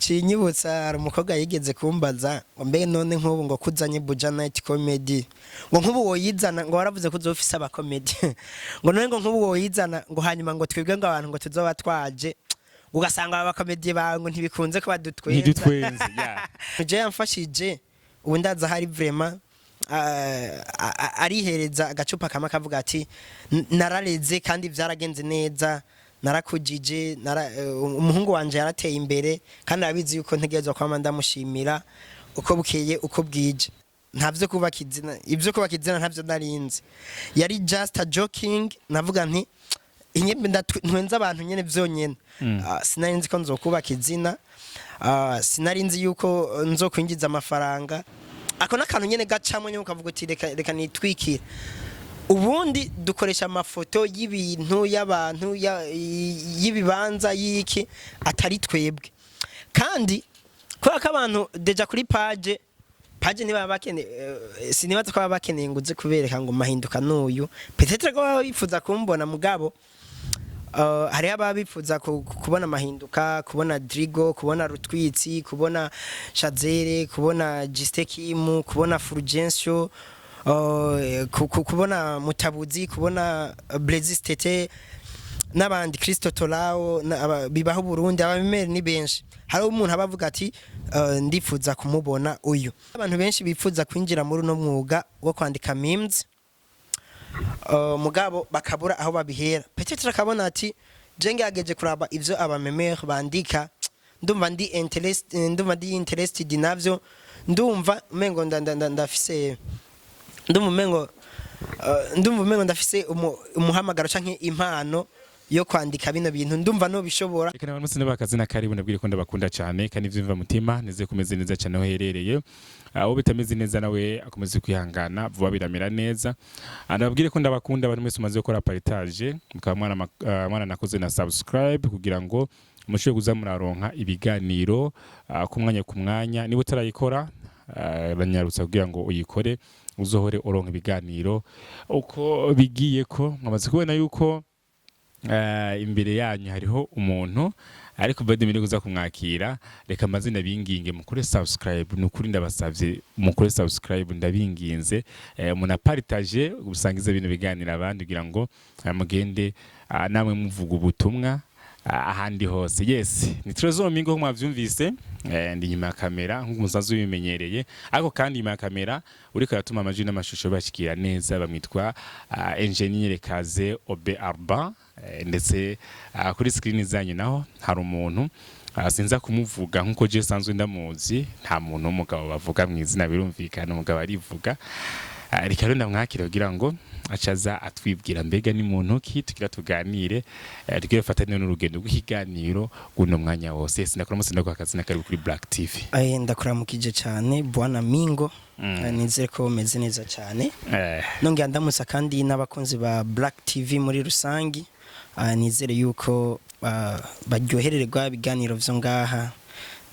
Cinyibutsa hari umukobwa yigeze kumbaza ngo mbe none nk'ubu ngo kuzanye Buja Night Comedy, ngo nk'ubu woyizana, ngo waravuze ko uzofise abakomedi, ngo none ngo nk'ubu woyizana, ngo hanyuma ngo twebwe ngo abantu ngo tuzoba twaje, ugasanga aba bakomedi bawe ngo ntibikunze ko badutwenza. Ntidutwenze ya. Je yamfashije ubu ndaza hari vraiment arihereza agacupa kamwe akavuga ati: "Narareze kandi vyaragenze neza, narakujije, umuhungu wanje yarateye imbere kandi arabizi yuko ntegerezwa kwama ndamushimira uko bukeye uko bwije." Ntavyo kubaka izina, ivyo kubaka izina ntavyo narinzi, yari just a joking. Navuga nti inyembe ntwenza abantu nyene vyonyene. Sinari nzi ko nzokubaka izina, sinari nzi yuko nzokwinjiza amafaranga. Ako n'akantu nyene gacamo nyene ukavuga uti reka reka nitwikire. Ubundi dukoresha amafoto y'ibintu, y'abantu, y'ibibanza, y'iki atari twebwe, kandi kubera ko abantu déjà kuri page ntibaba bakeneye, sinibaza ko baba bakeneye ngo uze kubereka ngo mahinduka n'uyu. Peut-être ko baba bifuza kumbona, mugabo hariho ababa bifuza kubona Mahinduka, kubona Drigo, kubona Rutwitsi, kubona Shazere, kubona Gistekimu, kubona Fulgencio, kubona Mutabuzi, kubona Blaise Tete n'abandi, Christo Tolao bibaho Burundi. Abamemeri ni benshi. Hari umuntu aba avuga ati ndifuza kumubona uyu. Abantu benshi bifuza kwinjira muri uno mwuga wo kwandika memes, mugabo bakabura aho babihera. Peut-être akabona ati je ngerageje kuraba ivyo abamemeri bandika, ndumva ndi interested navyo, ndumva umengo ndafise, ndumva umengo ndafise umuhamagaro canke impano yo kwandika bino bintu, ndumva no bishobora. Reka n'abantu bose n'abakazi na karibu, ndabwire ko ndabakunda cyane kandi ivyumva mutima nizeye kumeze neza cyane aho herereye. Aho bitameze neza nawe akomeze kwihangana, vuba biramera neza. Ndababwire ko ndabakunda abantu mwese mumaze gukora partage, mukaba mwana nakoze na subscribe kugira ngo mushobore kuza muraronka ibiganiro ku mwanya ku mwanya. Niba utarayikora, banyarutsa kugira ngo uyikore, uzohore uronka ibiganiro uko bigiye. Ko mwamaze kubona yuko imbere yanyu hariho umuntu, ariko bade mbere kuza kumwakira, reka amazina binginge mukore subscribe. Ni ukuri ndabasavye mukore subscribe, ndabinginze, munapartage, usangize bino biganiro abandi kugira ngo mugende namwe muvuga ubutumwa ahandi hose. Yes, ni Trésor Mingo mwavyumvise, ndi nyuma ya kamera nk'uko musanzwe bimenyereye, ariko kandi nyuma ya kamera uriko aratuma amajwi n'amashusho bashikira neza bamwitwa Engineer Kaze Obe Arba, ndetse kuri screen zanyu naho hari umuntu, sinza kumuvuga nkuko je sanzwe ndamuzi. Nta muntu w'umugabo bavuga mu izina, birumvikana umugabo arivuga. Reka rero ndamwakira kugira ngo acaza atwibwira mbega ni muntu ki, tugira tuganire, tugira fatane n'urugendo rw'ikiganiro guno mwanya wose. Sinakora musi ndakora akazina kari kuri Black TV. Ndakuramukije cyane bwana Mingo. Nizere ko umeze neza cyane. Nongera ndamutsa kandi n'abakunzi ba Black TV muri rusangi. Nizere yuko baryohererwa ibiganiro vyo ngaha.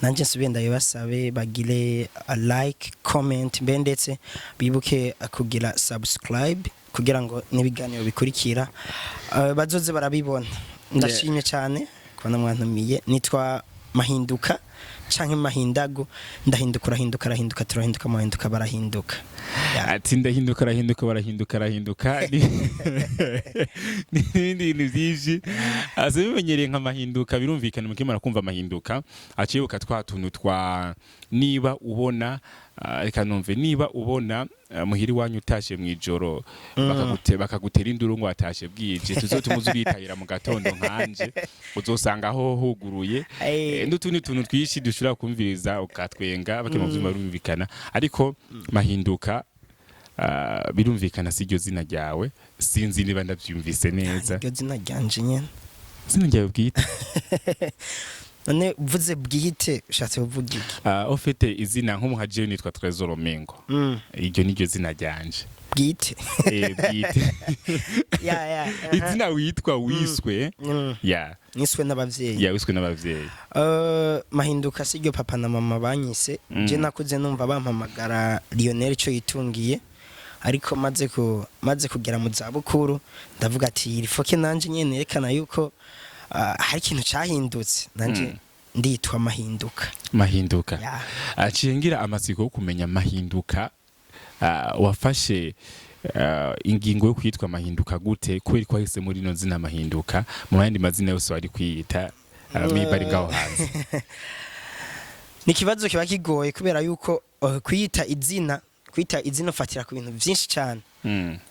Nanjye nsubiye ndabibasabe bagire a like, comment, mbe ndetse bibuke kugira subscribe kugira ngo n'ibiganiro bikurikira bazoze barabibona. Ndashimye cyane kubona mwantumiye. Nitwa Mahinduka canke Mahindago. Ndahinduka, urahinduka, arahinduka, turahinduka, muhinduka, barahinduka. Yeah. Ati ndahinduka, arahinduka, barahinduka, arahinduka, n'ibindi bintu byinshi asa bimenyereye nka Mahinduka. Birumvikana mukimara kumva Mahinduka acibuka twa tuntu twa niba ubona, reka numve, niba ubona muhiri wanyu utashe mw'ijoro, bakagutera induru ngo watashe bwije, tuzotumuze uritahira mu gatondo nkanje uzosanga aho huguruye. N'utundi tuntu twinshi dushobora kumviriza ukatwenga bakima vyumva, birumvikana. Ariko Mahinduka, birumvikana si iryo zina ryawe, sinzi niba ndavyumvise neza. Iryo zina ryanje nyene. Zina ryawe bwite? None uvuze bwite ushatse kuvuga iki? Ufite izina nk'umuhajeyo nitwa Trésor Mengo. Iryo niryo zina ryanje. Bwite? Bwite. Ya. Izina witwa, wiswe? Ya. Niswe n'abavyeyi. Ya, wiswe n'abavyeyi. Mahinduka si iryo papa na mama banyise. Je nakuze numva bampamagara Lionel ico yitungiye, ariko maze kugera mu zabukuru ndavuga ati il faut que nanje nyene nerekana yuko hari ikintu cahindutse nanje. Nditwa Mahinduka. Mahinduka. Ya. Aciye ngira amatsiko yo kumenya Mahinduka. Wafashe ingingo yo kwitwa Mahinduka gute? Kubera ko wahise muri ino zina Mahinduka mu yandi mazina yose wari kwiyita, miba ari ngaho hanze? Ni ikibazo kiba kigoye kubera yuko kwiyita izina ufatira ku bintu byinshi cyane.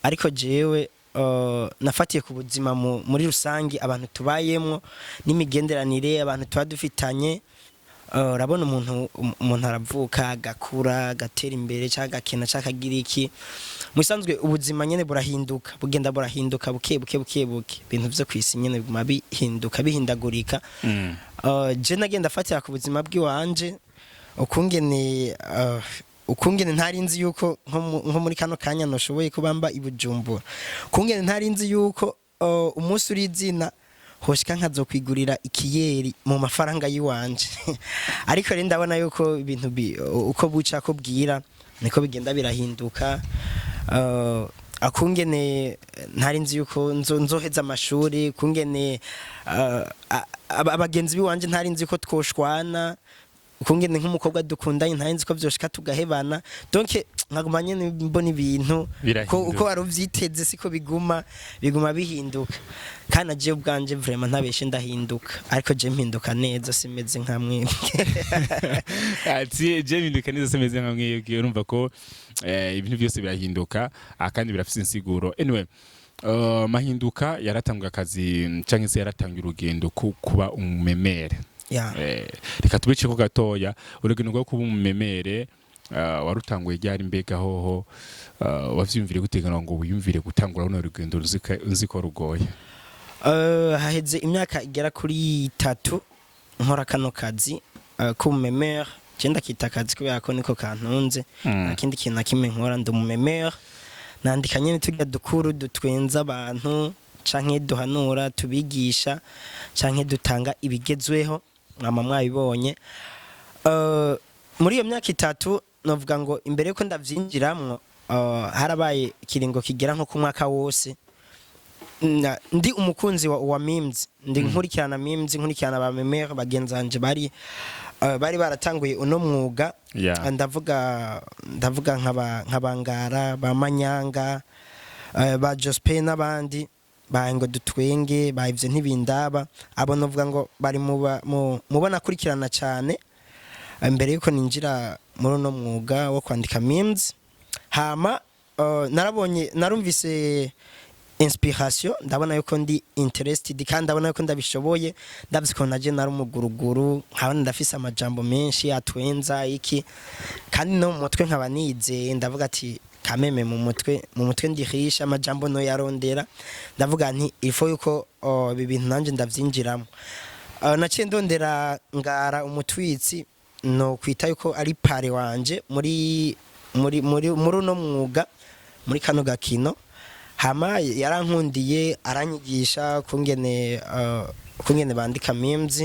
Ariko jewe nafatiye ku buzima muri rusange abantu tubayemwo n'imigenderanire abantu tuba dufitanye. Urabona umuntu aravuka, agakura, agatera imbere cyangwa agakena cyangwa akagira iki. Mu bisanzwe ubuzima nyene burahinduka, bugenda burahinduka buke buke buke buke. Ibintu vyo kwisi nyene biguma bihinduka, bihindagurika. Je nagenda afatira ku buzima bw'iwanje, ukungene ntari nzi yuko nko muri kano kanya noshoboye kuba mba i Bujumbura, ukungene ntari nzi yuko umunsi uri izina hoshika nkazokwigurira ikiyeri mu mafaranga yiwanje. Ariko rero ndabona yuko ibintu uko buca ko bwira niko bigenda birahinduka. Akungene ntari nzi yuko nzoheza amashuri, kungene abagenzi biwanje ntari nzi ko twoshwana, ukungene nk'umukobwa dukundanye ntari nzi ko vyoshika tugahebana. Donc nkaguma nyene mbona ibintu ko Birahinduka. uko wari uvyiteze siko biguma bihinduka. Kandi aje ubwanje vraiment ntabeshe ndahinduka, ariko je mpinduka neza, simeze nka mwebwe. Ati je mpinduka neza, simeze nka mwebwe. Urumva ko ibintu byose birahinduka, kandi birafise insiguro. Anyway, Mahinduka yaratanguye akazi cyangwa se yaratangiye urugendo ku kuba umumemere. Reka tubiceko gatoya urugendo rwo kuba umumemere. Warutanguye ryari? Mbega hoho wavyiyumvire gute kugira ngo wiyumvire gutangura runo rugendo uzi ko rugoye? Haheze imyaka igera kuri 3 nkora kano kazi k'ubumemere. Je ndakita akazi kubera ko niko kantunze. Nta kindi kintu na kimwe nkora, ndi umumemere. Nandika nyene turya dukuru dutwenza abantu canke duhanura, tubigisha canke dutanga ibigezweho, mwama mwabibonye. Muri iyo myaka 3 novuga ngo imbere yuko ndavyinjiramwo, harabaye ikiringo kigera nko ku mwaka wose ndi umukunzi wa memes, ndi nkurikirana memes, nkurikirana ba memere bagenzi banje bari baratanguye uno mwuga. Ndavuga nk'abangara ba Manyanga, ba Jospe n'abandi ba ngo dutwenge ba ivyo ntibindaba. Abo novuga ngo bari mu bo nakurikirana cyane mbere yuko ninjira muri uno mwuga wo kwandika memes. Hama narabonye, narumvise inspiration, ndabona yuko ndi interested kandi ndabona yuko ndabishoboye. Ndavuze ko naje nari umuguruguru, nkabona ndafise amajambo menshi atwenza iki, kandi no mu mutwe nkaba nizeye. Ndavuga ati kameme mu mutwe ndihisha amajambo no yarondera. Ndavuga nti il faut yuko, oh, ibi bintu nanje ndavyinjiramo. Naciye ndondera Ngara umutwitsi, no kwita yuko ari parrain wanje muri uno mwuga, muri kano gakino. Hama yarankundiye, aranyigisha kungene bandika memes.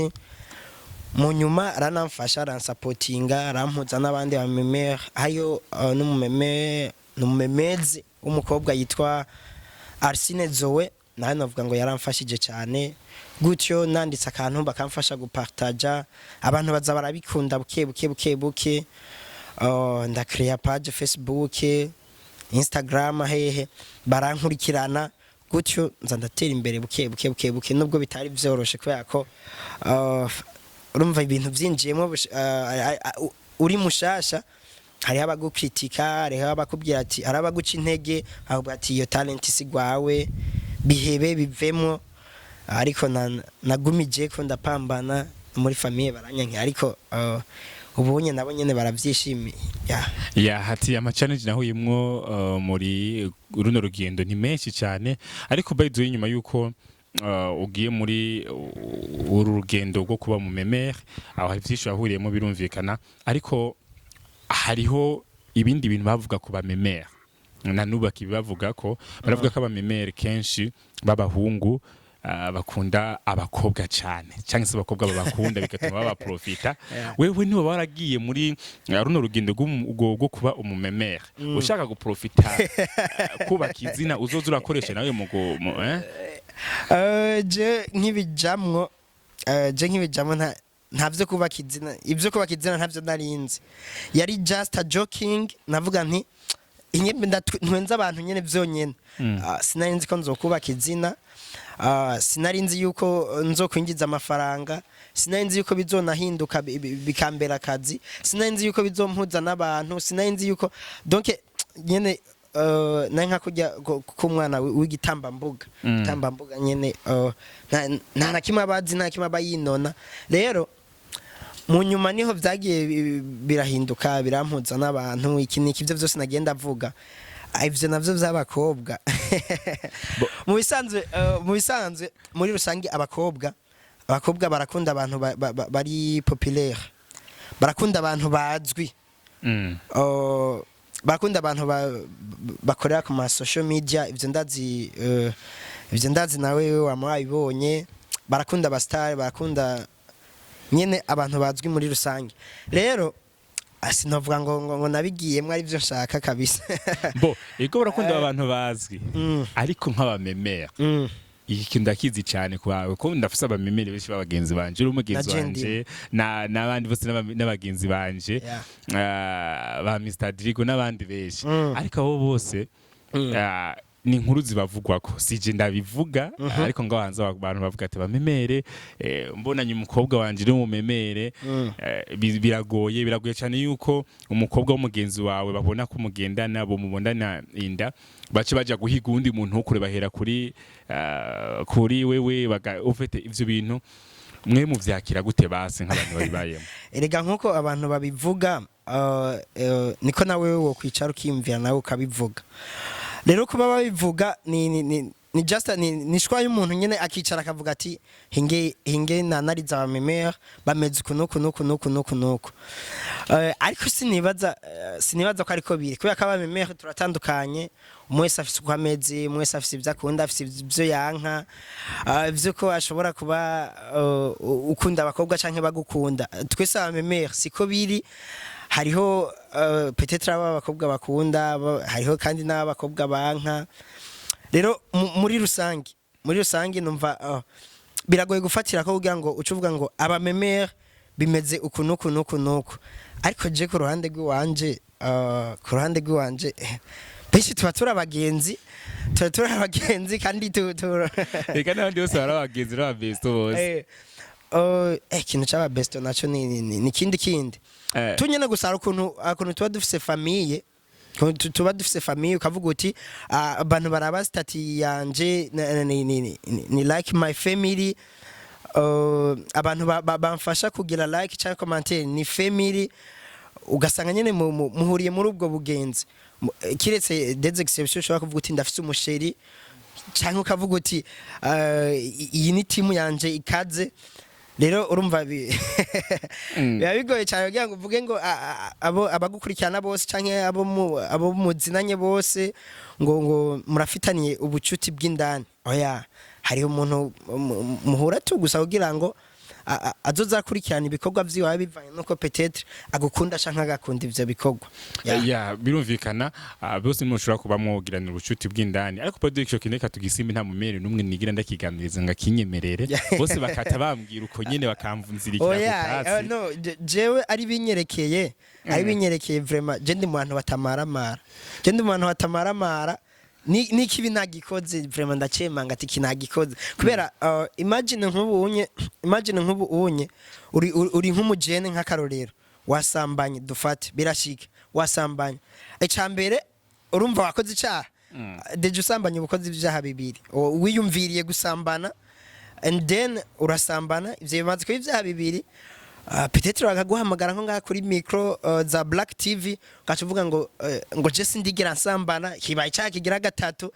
Mu nyuma aranamfasha, aransapotinga, arampuza n'abandi ba memere. Hayo n'umumeme n'umumemezi w'umukobwa yitwa Arsine Zoe, nawe navuga ngo yaramfashije cyane. Gutyo nanditse akantu bakamfasha gupartaja, abantu baza barabikunda buke buke buke buke. Ndakreya page Facebook, Instagram, hehe, barankurikirana. Gutyo nza ndatera imbere buke buke buke buke, nubwo bitari vyoroshe kubera ko urumva ibintu vyinjiyemo uri mushasha, hariho abagukritika, hariho abakubwira ati, hari abaguca intege, bakubwira ati iyo talent si gwawe, bihebe, bivemo. Ariko nagumije ko ndapambana. Muri famille baranyankiye, ariko ubunye nabo nyene baravyishimiye, yeah. Ya, hati ama challenge nahuyemwo muri runo rugendo ni menshi cyane. Ariko by the way, nyuma yuko ugiye muri uru rugendo rwo kuba mu memere, aho hari byinshi wahuriyemo birumvikana, ariko hariho ibindi bintu bavuga ku bamemere na nubu bakibavuga ko baravuga ko abamemere kenshi b'abahungu bakunda abakobwa cyane, cyangwa se abakobwa babakunda bigatuma babaprofita. Wewe niba waragiye muri runo rugendo rwo kuba umumemere ushaka guprofita, kubaka izina uzoza urakoresha nawe mu eh? Je nk'ibijamwo nta Nta vyo kubaka izina, ivyo kubaka izina ntavyo narinzi. Yari just a joking. Navuga nti inyembe ntwenza abantu nyene vyonyene. Sinari nzi ko nzokubaka izina. Sinari nzi yuko nzokwinjiza amafaranga. Sinari nzi yuko bizonahinduka bikambera akazi. Sinari nzi yuko bizompuza n'abantu. Sinari nzi yuko, donc nyene nari nka kurya k'umwana w'igitambambuga. Igitambambuga nyene, nta na kimwe abazi, nta kimwe aba yinona. Rero mu nyuma niho vyagiye birahinduka, birampuza n'abantu, iki niki, ivyo vyose nagenda avuga. Ivyo navyo vy'abakobwa, mu bisanzwe muri rusange abakobwa barakunda abantu bari populaire, barakunda abantu bazwi. Barakunda abantu bakorera ku ma social media. Ivyo ndazi, ivyo ndazi nawe wama wabibonye. Barakunda aba star, barakunda nyene abantu bazwi muri rusange. Rero sinovuga ngo nabigiyemwo ari byo nshaka kabisa. Bo ego, barakunda abantu bazwi, ariko nk'abamemera, iki kintu ndakizi cyane ku bawe, ko ndafise abamemere benshi b'abagenzi banje, uri umugenzi Na je. wanje n'abandi bose n'abagenzi banje, ba Mr Drigo n'abandi benshi. Ariko abo bose, ni inkuru zibavugwako, sije ndabivuga, ariko ngo hanze abantu bavuga ati bamemere, mbonanye umukobwa wanje uri mumemere, biragoye cyane yuko umukobwa w'umugenzi wawe babona ko mugendana, bumubonana inda, bace baja guhiga uwundi muntu wo kure, bahera kuri wewe. Ufite ivyo bintu mwe muvyakira gute base nk'abantu babibayemo? Erega nkuko abantu babivuga, niko nawe wokwicara ukiyumvira nawe ukabivuga. Rero kuba babivuga ni just ni choix y'umuntu nyene, akicara akavuga ati hinge hinge nanariza abamemere bameze uku nuku nuku nuku nuku nuku. Ariko sinibaza ko ariko biri, kubera ko abamemere turatandukanye. Umwe wese afise uko ameze, umwe wese afise ibyo akunda, afise ibyo yanka. Ivyo ko ashobora kuba ukunda abakobwa canke bagukunda, twese abamemere siko biri. Hariho peut-être aba abakobwa bakunda, hariho kandi n'abakobwa banka. Rero muri rusange numva biragoye gufatira ko kugira ngo uce uvuga ngo abamemere bimeze uku nuku nuku nuku. Ariko je ku ruhande rw'iwanje, benshi tuba turi abagenzi kandi tu Reka n'abandi bose bari abagenzi n'ababesto bose. Ikintu c'aba besto naco ni kindi. Tunyene gusa hari ukuntu tuba dufise famille, ukuntu tuba dufise famille, ukavuga uti abantu baraba statut yanje ni like my family. Abantu bamfasha kugira like cyangwa commentaire ni family, ugasanga nyene muhuriye muri ubwo bugenzi. Kiretse des exceptions, ushobora kuvuga uti ndafise umusheri, cyangwa ukavuga uti iyi ni timu yanje ikaze. Rero urumva biba bigoye cyane kugira ngo uvuge ngo abo abagukurikirana bose canke abo muzinanye bose ngo murafitaniye ubucuti bw'indani. Oya, hariho umuntu muhura tu gusa kugira ngo azoza akurikirana ibikorwa vyiwe, bivanye nuko peut-être agukunda canke agakunda ivyo bikorwa. Yeah. Yeah, birumvikana, bose mushobora kuba mwogiranira ubucuti bw'indani. Ariko padiri, ico kintu reka tugisimbe. Nta mumere n'umwe nigira ndakiganiriza ngo akinyemerere. Bose bakata bambwira uko nyene, bakamvunzirikira ku Oya, katsi. No, jewe ari binyerekeye vraiment, je ndi mu bantu batamaramara, je ndi mu bantu batamaramara. N'ikibi nagikoze, vraiment ndacemanga ati iki nagikoze, kubera imagine nk'ubu unye uri nk'umujene, nk'akarorero wasambanye, dufate birashika wasambanye. Icya mbere urumva wakoze icaha. Déjà usambanye ubukoze ibyaha bibiri. Wiyumviriye gusambana and then urasambana, ivyo bimaze kuba ibyaha bibiri. Peut-être bakaguhamagara nko ngaha kuri micro za Black TV, ugaca uvuga ngo je sindigera nsambana, kibaye icyaha kigira gatatu.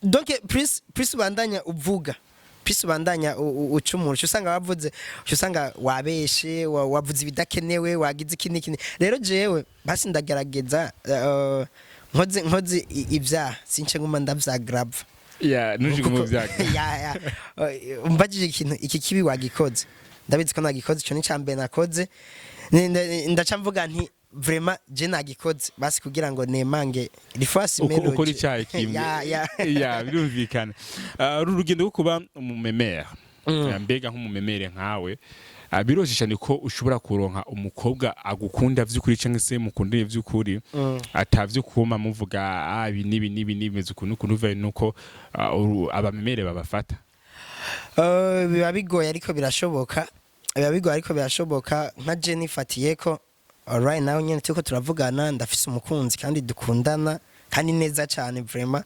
Donc plus ubandanya uvuga, plus ubandanya ucumura, uca usanga wavuze, uca usanga wabeshe, wavuze ibidakenewe, wagize iki n'iki. Rero jewe basi ndagerageza, nkoze ibyaha since nguma ndavyagrava. Yeah, nuje mu vyaga. Ya. Umbajije ikintu, iki kibi wagikoze, ndabizi ko nagikoze, ico ni cambere nakoze. Ndaca mvuga nti vraiment je nagikoze, basi kugira ngo nemange rifasi. Ukora icyaha kimwe. Ya. Ya, birumvikana. Uru rugendo rwo kuba umumemere, mbega nk'umumemere nkawe, Biroshe cyane ko ushobora kuronka umukobwa agukunda vy'ukuri canke se mukundanye vy'ukuri, atavyo kuma muvuga ibi nibi nibi nibi, bimeze ukuntu ukuntu, uvaye nuko abamemere babafata. Biba bigoye ariko birashoboka, biba bigoye ariko birashoboka. Nka je nifatiye ko right now nyene turiko turavugana, ndafise umukunzi kandi dukundana kandi neza cyane vraiment.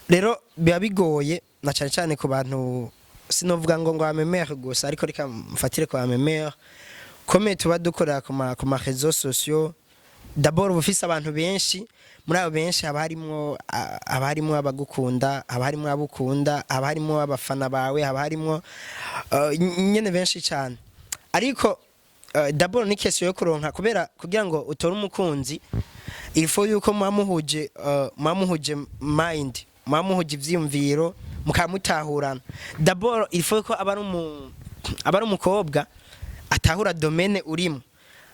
Rero biba bigoye na cyane cyane ku bantu, sinovuga ngo amemere gusa, ariko reka mfatire ku amemere comme tuba dukorera ku ma réseaux sociaux. D'abord uba ufise abantu benshi, muri abo benshi haba harimwo abagukunda, haba harimwo abo ukunda, haba harimwo abafana bawe, haba harimwo nyene benshi cyane. Ariko d'abord ni question yo kuronka, kubera kugira ngo utore umukunzi il faut yuko muba muhuje mind, muba muhuje ivyiyumviro, mukamutahurana. D'abord il faut ko aba ari umukobwa atahura domaine urimo,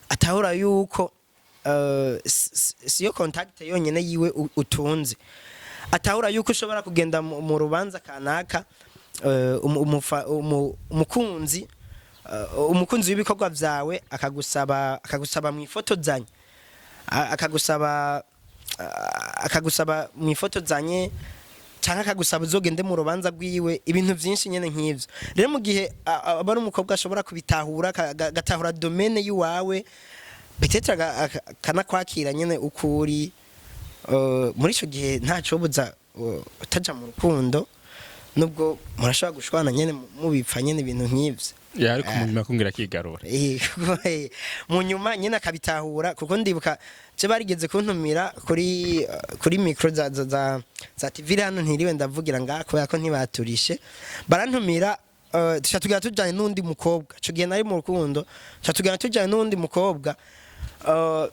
atahura yuko siyo contact yonyene yiwe utunze, atahura yuko ushobora kugenda mu rubanza kanaka, umukunzi w'ibikorwa vyawe akagusaba mwifotozanye, akagusaba mwifotozanye canke akagusaba uzogende mu rubanza rwiwe, ibintu vyinshi nyene nk'ivyo. Rero mu gihe aba ari umukobwa ashobora kubitahura, agatahura domaine yiwawe, peut-être akanakwakira nyene uko uri, muri ico gihe ntacobuza utaja mu rukundo, nubwo murashobora gushwana nyene mubipfa nyene ibintu nk'ivyo. Ya, ariko mu nyuma akongera akigarura. Kuko, mu nyuma nyine akabitahura, kuko ndibuka je barigeze kuntumira kuri micro za TV hano, ntiriwe ndavugira ngaha kubera ko ntibaturishe. Barantumira, tuca tugenda tujanye n'undi mukobwa. Ico gihe nari mu rukundo, tuca tugenda tujanye n'undi mukobwa.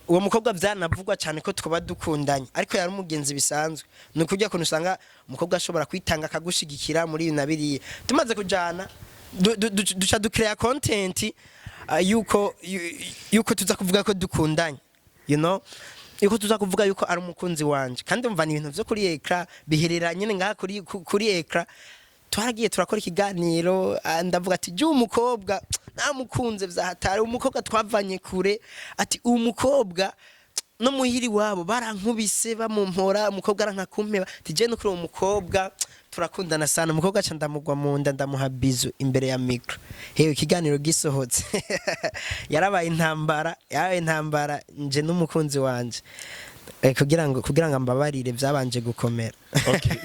Uwo mukobwa vyanavugwa cyane ko twaba dukundanye, ariko yari umugenzi bisanzwe. Ni ukurya kuntu usanga umukobwa ashobora kwitanga akagushigikira muri ibi na biriya. Tumaze kujana duca ducrea content yuko tuza kuvuga ko dukundanye, yuko tuza kuvuga yuko ari umukunzi wanje, kandi umva ni ibintu vyo kuri écran, biherera nyene ngaha kuri écran. Twaragiye turakora ikiganiro, ndavuga ati jya umukobwa namukunze vyahatari, umukobwa twavanye kure, ati uwo mukobwa no muhiri wabo barankubise bamumpora, umukobwa arankakumpeba, ati je no kuri uwo mukobwa turakundana sana. Umukobwa aca ndamugwa mu nda, ndamuha bisou imbere ya micro. Hewe, ikiganiro gisohotse yarabaye intambara, yarabaye intambara nje n'umukunzi wanje. Kugira ngo ambabarire vyabanje gukomera. Okay,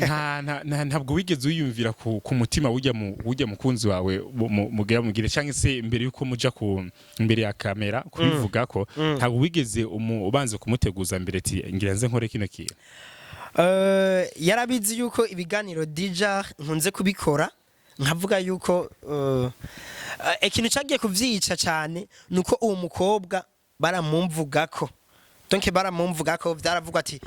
ntabwo wigeze wiyumvira ku mutima wujya mukunzi wawe mugira mugire, cyangwa se imbere yuko muja ku imbere ya kamera kubivuga ko ntabwo wigeze ubanza kumuteguza mbere ati ngira nze nkore kino kintu? Yarabizi yuko ibiganiro déjà nkunze kubikora, nkavuga yuko ikintu cyagiye kuvyica cyane nuko uwo mukobwa baramumvugako, donc baramumvugako, vyaravugwa ati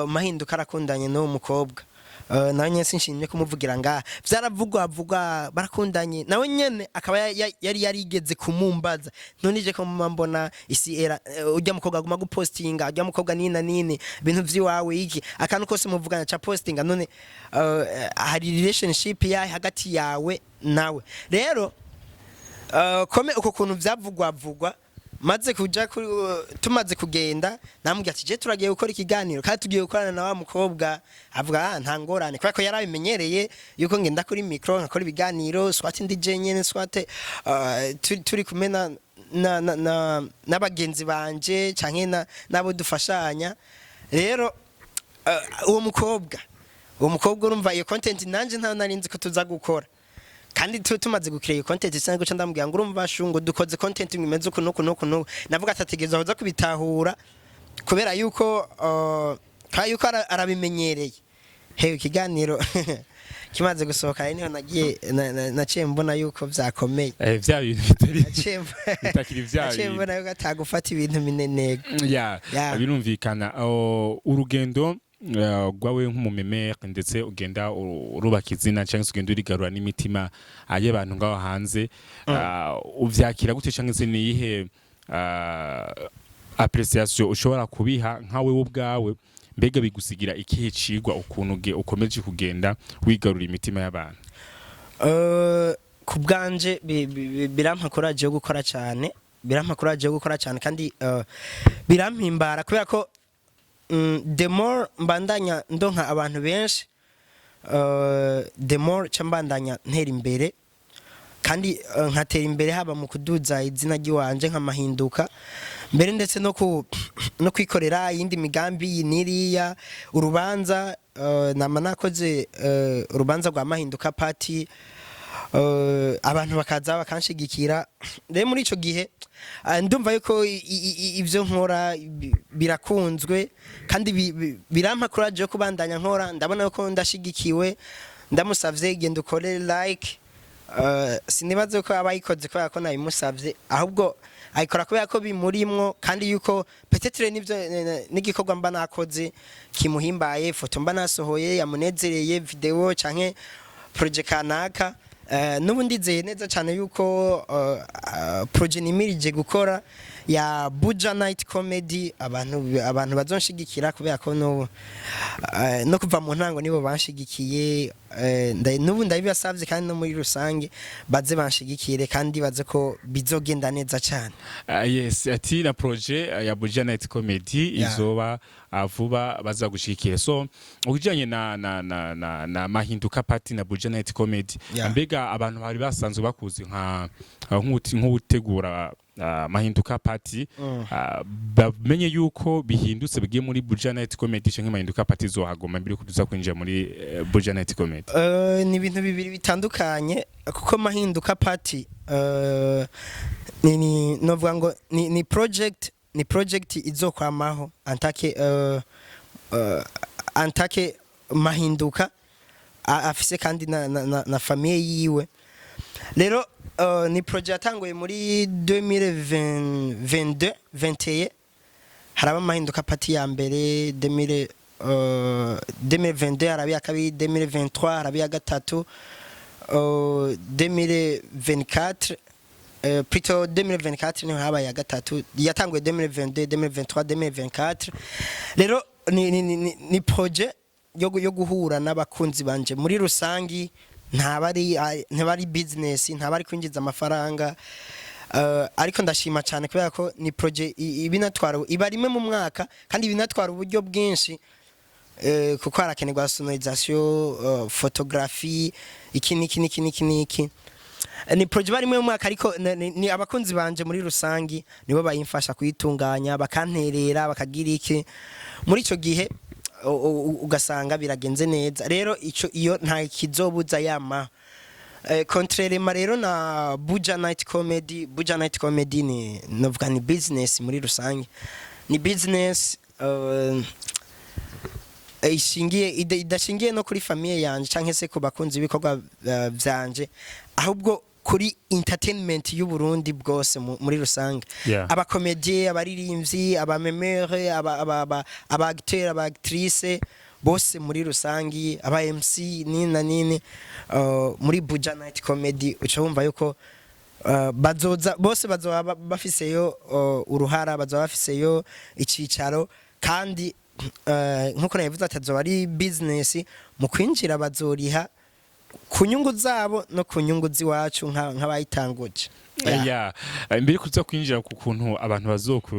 Mahinduka arakundanye n'uwo mukobwa. Nawe nyene sinshimye kumuvugira ngaha, vyaravugwa vugwa barakundanye, nawe nyene akaba yari yarigeze kumumbaza none je ko muma mbona isi era urya mukobwa aguma gupostinga, urya mukobwa nina nini, ibintu vyiwawe iki, akantu kose muvugana ca postinga, none hari relationship yahe hagati yawe nawe? Rero comme uko kuntu vyavugwa vugwa, maze kuja kuri, tumaze kugenda namubwira ati je turagiye gukora ikiganiro kandi tugiye gukorana na wa mukobwa. Avuga ah nta ngorane, kubera ko yarabimenyereye yuko ngenda kuri micro nkakora ibiganiro, soit ndi je nyene, soit turi kumwe na n'abagenzi banje canke n'abo dufashanya. Rero uwo mukobwa urumva iyo content nanje ntayo nari nzi ko tuza gukora, kandi tumaze gukira iyo content sinari guca ndamubwira ngo urumva shungo dukoze content imeze uku nuku nuku nuku. Navuga ati ategerezwa kuza kubitahura kubera yuko arabimenyereye. Hewe, ikiganiro kimaze gusohoka rero niho nagiye naciye mbona yuko vyakomeye. Vya bintu bitari bitakiri vya Naciye bintu. mbona yuko atagufata ibintu minenego. Ya. Ya. Birumvikana. Oh, urugendo rwawe nk'umumemere, ndetse ugenda urubaka izina cyangwa se ugenda urigarura n'imitima y'abantu ngaho hanze, uvyakira gute cyangwa se niyihe appréciation ushobora kubiha nkawe wowe ubwawe? Mbega bigusigira ikihe cigwa ukuntu ukomeje kugenda wigarura imitima y'abantu? Ku bwanje birampa courage yo gukora cyane, birampa courage yo gukora cyane, kandi birampimbara kubera ko the more mbandanya ndonka abantu benshi, the more ca mbandanya ntera imbere, kandi nkatera imbere haba mu kuduza izina ry'iwanje nkamahinduka mbere, ndetse no kwikorera iyindi migambi iyi n'iriya. Urubanza, nama nakoze urubanza rwa Mahinduka Party, abantu bakaza bakanshigikira. Rero muri ico gihe ndumva yuko ivyo nkora birakunzwe, kandi birampa courage yo kubandanya nkora. Ndabona yuko ndashigikiwe, ndamusavye genda ukore like, sinibaze ko aba ayikoze kubera ko nabimusavye, ahubwo ayikora kubera ko bimurimwo, kandi yuko peut-être nivyo n'igikorwa mba nakoze kimuhimbaye, foto mba nasohoye yamunezereye, video canke projet kanaka. N'ubu ndizeye neza cyane yuko projet nimirije gukora ya Buja Night Comedy abantu bazonshigikira, kubera ko no kuva mu ntango nibo banshigikiye. N'ubu ndabibasavye, kandi no muri rusange baze banshigikire, kandi baze ko bizogenda neza cyane. Yes, ati na projet ya Buja Night Comedy izoba vuba, bazagushigikira. So ukijanye na Mahinduka Party na Buja Night Comedy, mbega abantu bari basanzwe bakuzi nka nk'utegura Mahinduka Party, bamenye yuko bihindutse bigiye muri Buja Night Comedy, canke Mahinduka Party izohaguma mbere yuko tuza kwinjira muri Buja Night Comedy? Ni ibintu bibiri bitandukanye, kuko Mahinduka Party ni novuga ngo ni project izokwamaho antake Mahinduka afise, kandi na famille yiwe. Rero ni projet yatanguye muri 2022 21, haraba Amahinduka Party ya mbere 2000, 2022 haraba iya kabiri, 2023 haraba iya gatatu, 2024, plutôt 2024 niho habaye iya gatatu. Yatanguye 2022, 2023, 2024. Rero ni projet yo guhura n'abakunzi banje muri rusangi. Ntaba ari business, ntaba ari kwinjiza amafaranga. Ariko ndashima cyane kubera ko ni projet ibinatwara, iba rimwe mu mwaka, kandi ibinatwara uburyo bwinshi, kuko harakenerwa sonorisation, photographie, iki niki niki niki niki. Ni projet iba rimwe mu mwaka, ariko ni abakunzi banje muri rusangi nibo bayimfasha kuyitunganya, bakanterera, bakagira iki. Muri ico gihe ugasanga biragenze neza. Rero ico iyo nta kizobuza yama. Contrairement rero na Buja Night Comedy, Buja Night Comedy ni novuga ni business muri rusange, ni business ishingiye idashingiye no kuri famille yanje canke se ku bakunzi b'ibikorwa vyanje, ahubwo kuri entertainment y'u Burundi bwose muri rusange, abakomedie, abaririmbyi, abamemere, aba acteur, aba actrice bose muri rusangi, aba MC nini na nini. Muri Buja Night Comedy uca wumva yuko bazoza bose, bazoba bafiseyo uruhara, bazoba bafiseyo icicaro, kandi nkuko nabivuze atazoba ari business. Mu kwinjira bazoriha ku nyungu zabo no ku nyungu z'iwacu nk'abayitanguje. Yeah. Mbere kuza kwinjira ku kuntu abantu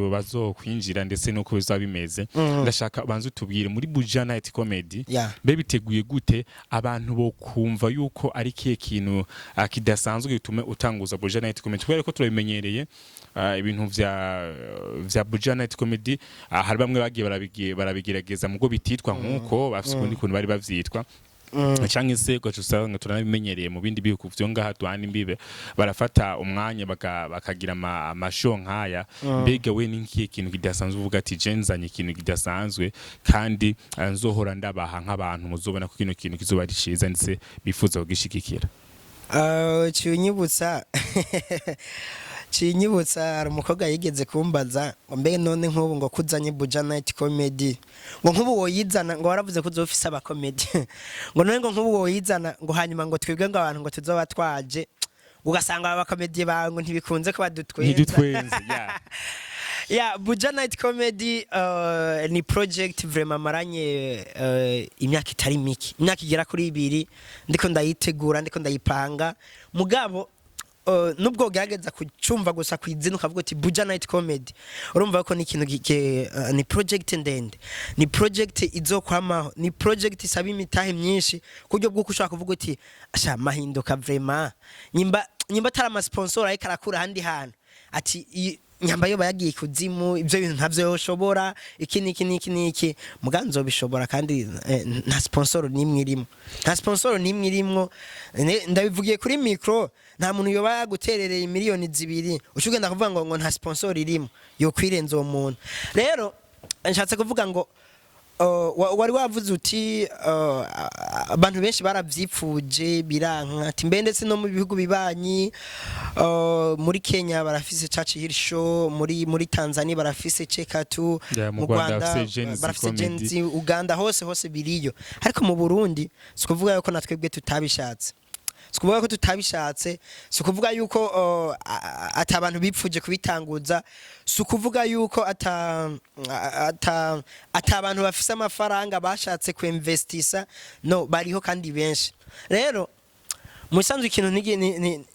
bazokwinjira ndetse nuko bizaba bimeze, ndashaka banze utubwire muri Buja Night Comedy, mbe biteguye gute? Abantu bo kumva yuko ari kihe kintu kidasanzwe gitume utanguza Buja Night Comedy? Kubera ko turabimenyereye ibintu vya Buja Night Comedy, hari bamwe bagiye barabigerageza mugo bititwa nkuko bafise ukundi kuntu bari bavyitwa, canke se ugaca usanga turanabimenyereye mu bindi bihugu vyo ngaha duhana imbibe, barafata umwanya bakagira amashow nk'aya. Mbega we ni nkihe kintu kidasanzwe uvuga ati je nzanye ikintu kidasanzwe, kandi nzohora ndabaha nk'abantu muzobona ko kino kintu kizoba ari ciza ndetse bifuza kugishigikira? Cinyibutsa hari umukobwa yigeze kumbaza ngo mbe none nk'ubu ngo kuzanye Buja Night Comedy, ngo nk'ubu woyizana, ngo waravuze ko uzofise abakomedi, ngo none ngo nk'ubu woyizana, ngo hanyuma ngo twebwe ngo abantu ngo tuzoba twaje, ugasanga aba bakomedi bawe ngo ntibikunze ko badutwenza. Ntidutwenze, yeah. Ya, Buja Night Comedy ni project vraiment maranye imyaka itari mike, imyaka igera kuri 2, ndiko ndayitegura, ndiko ndayipanga. Mugabo nubwo ugerageza kucumva gusa kwizina ukavuga uti "Buja Night Comedy", urumva ko ni ikintu ni project ndende, ni project izokwamaho, ni project isaba imitahe myinshi, ku buryo bw'uko ushobora kuvuga uti "Asha mahinduka vraiment, nyimba atari ama sponsor ariko arakura ahandi hantu", ati "Nyamba yo bayagiye kuzimu, ibyo bintu ntavyo yoshobora, iki niki niki niki." Muga nzobishobora, kandi nta sponsor nimwe irimo, nta sponsor nimwe irimwo. Ndabivugiye kuri micro, nta muntu yoba yaguterereye miliyoni 2 uca ugenda kuvuga ngo nta sponsor irimo, yokwirenza uwo muntu. Rero nshatse kuvuga ngo wari wavuze uti abantu benshi baravyipfuje biranka, ati mbe ndetse no mu bihugu bibanyi, muri Kenya barafise Churchill Show, muri Tanzania barafise Chekatu, Yeah, mu Rwanda barafise Gen Z barafise Comedy. Gen Z, Uganda, hose hose biriyo. Ariko mu Burundi si kuvuga yuko natwebwe tutabishatse, si ukuvuga ko tutabishatse, si ukuvuga yuko ata abantu bipfuje kubitanguza, si ukuvuga yuko ata abantu bafise amafaranga bashatse kuinvestisa. No bariho kandi benshi. Rero mu bisanzwe ikintu